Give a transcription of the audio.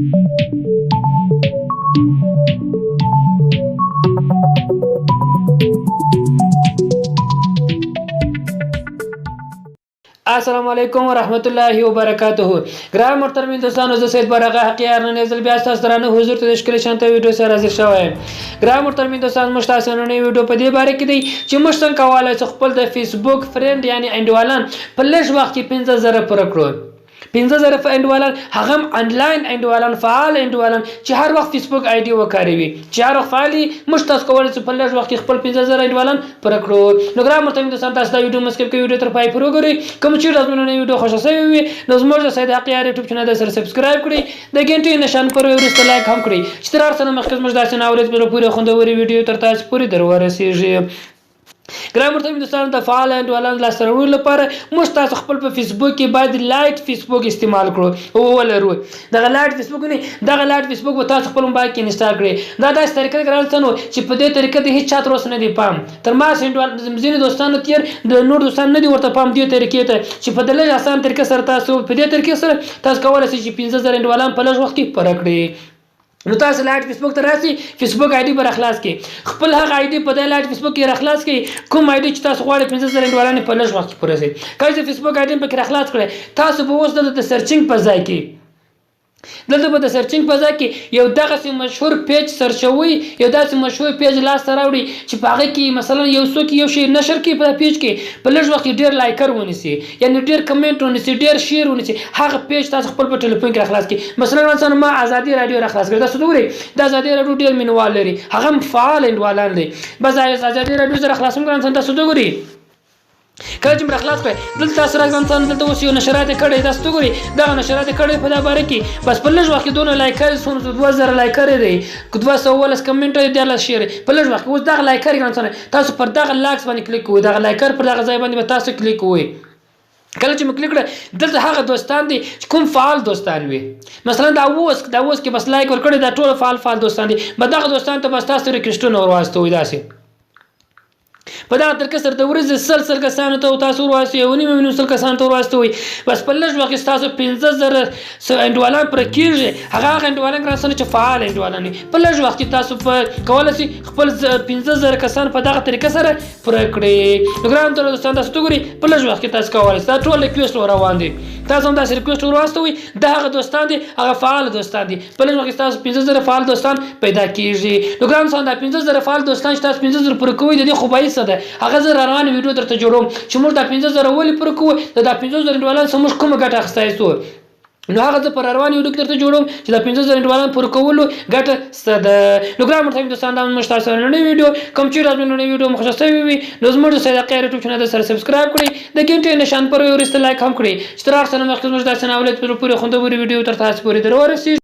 السلام علیکم ورحمت الله وبرکاته. ګران محترم دوستانو، زه سید برغه حقیار نن ځل بیا تاسو درانه حضور ته د ښکلې شانته ویډیو سره حاضر شوی یم. ګران محترم دوستان، موږ تاسو نن ویډیو په دې باره کې دی چې موږ څنګه کولای شو خپل د فیسبوک friend یعنی انډیوالان په لږ وخت کې 5000 پوره کړو. 5000 انډیوالان، هغه هم انلاین انډیوالان، فعال انډیوالان چې هر وخت فیسبوک ID وکاروي، چې هر وخت فعال وي. موږ تاسو کولی شو په لږ وخت کې خپل 5000 انډیوالان پوره کړو. نو ګران محترم دوستان، تاسو دا ویډیو مه skip کوئ، ویډیو تر پای پورې وګورئ. کوم چې زموږ نوې ویډیو خوښه شوې وي، نو زموږ د سید حق یار یوټیوب چینل د سره subscribe کړئ، د ګنټې نشان پر وروسته like هم کړئ چې تر هر څه نه مخکې زموږ داسې ناورېد په زړه پورې خوندورې ویډیو تر تاسو پورې در ورسېږي. ګران محترم دوستانو، د فعال انډیوالانو لاسته راوړلو لپاره موږ تاسو خپل په فیسبوک کې باید lite فیسبوک استعمال کړو او ولرو. دغه lite فیسبوک نه، دغه lite فیسبوک به تاسو خپل موبایل کې install کړئ. دا داسې طریقه ده ګران دوستانو چې په دې طریقه د هیڅ چا تر اوسه نه دی پام. تر ما انډیوال ځینې دوستانو تېر د نور دوستان نه دی ورته پام دې طریقې ته چې په د لږ اسان طریقه سره تاسو په دې طریقې سره تاسو کولی شئ چې 5000 انډیوالان په لږ وخت کې پوره کړئ. نو تاسو lite فیسبوک ته راسئ، فیسبوک ID به راخلاص کړئ، خپل هغه ID په دې lite فیسبوک کې راخلاص کړئ کوم ID چې تاسو غواړئ 5000 انډیوالان په لږ وخت کې پوره شي. کله چې فیسبوک ID پکې راخلاص کړئ، تاسو به اوس دلته د searching په ځای کې، دلته به د searching په ځای کې یو دغسې مشهور page search وئ، یو داسې مشهور page لاسته راوړئ چې په هغه کې مثلا یو څوک یو شی نشر کړي، په page کې په لږ وخت کې ډېر liker ونیسي، یعنی ډېر comment ونیسي، ډېر share ونیسي. هغه page تاسو خپل په ټلیفون کې راخلاص کړئ. مثلا مثلا ما ازادي راډیو راخلاص کړې، تاسو ګورئ د ازادي راډیو ډېر مینوال لري، هغه هم فعال انډیوالان دی. بس ازادي راډیو زه راخلاصوم ګران تاسو ګورئ. کله چې مې راخلاص کړی، دلته تاسو راځم، دلته اوس یو نشرات یې کړی، تاسو ته ګورئ دغه نشرات یې کړی په دا باره کې. بس په لږ وخت کې دونه liker سونه، 2000 liker دی، 210 comment دی، 13 share په لږ وخت کې. اوس دغه liker ګران څنګه تاسو پر دغه likes باندې کلیک کوئ، دغه liker پر دغه ځای باندې به تاسو کلیک کوئ. کله چې مو کلیک کړه، دلته هغه دوستان دي چې کوم فعال دوستان وي، مثلا دا اوس کې بس like ورکړی، دا ټول فعال دوستان دي. به دغه دوستان ته بس تاسو request ونه ورواستوئ. داسې په دغه طریقه سره د ورځې سل سل کسانو ته تاسو ورواستوئ، یو نیم میلیون سل کسانو ته ورواستوئ. بس په لږ وخت کې ستاسو 5000 انډیوالان پوره کېږي. هغه هغه انډیوالان ګران سره چې فعال انډیوالان وي، په لږ وخت کې تاسو په کولی شئ خپل 5000 کسان په دغه طریقه سره پوره کړئ. نو ګران دوستان، تاسو ته ګورئ په لږ وخت کې تاسو کولی شئ. دا ټول request ور روان دي، تاسو هم داسې request ور واستوئ. دا هغه دوستان دي، هغه فعال دوستان دي. په لږ وخت کې ستاسو 5000 فعال دوستان پیدا کېږي. نو ګران دوستان، دا 5000 فعال دوستان چې تاسو 5000 پوره کوئ، د دې خوبایي څه ده هغه زه روانه ویډیو درته جوړوم چې موږ دا 5000 ولې پوره کوو، دا 5000 انډیوالان څخه موږ کومه ګټه اخیستی شو. نو هغه زه پر روان ویډیو کې درته جوړوم چې دا 5000 انډیوالان پوره کولو ګټه څه ده. نو ګران محترم دوستان، دا موږ تاسو نننۍ ویډیو. کوم چې راځو نننۍ ویډیو مو خوښه شوې وي، نو زموږ د سید حق یار یوټیوب چینل سره subscribe کړئ، د ګنټې نشان پر وروسته like هم کړئ چې تر هر څه نه مخکې زموږ داسې ناولید په زړه پورې خوندورې ویډیو تر تاسو پورې در ورسېږي.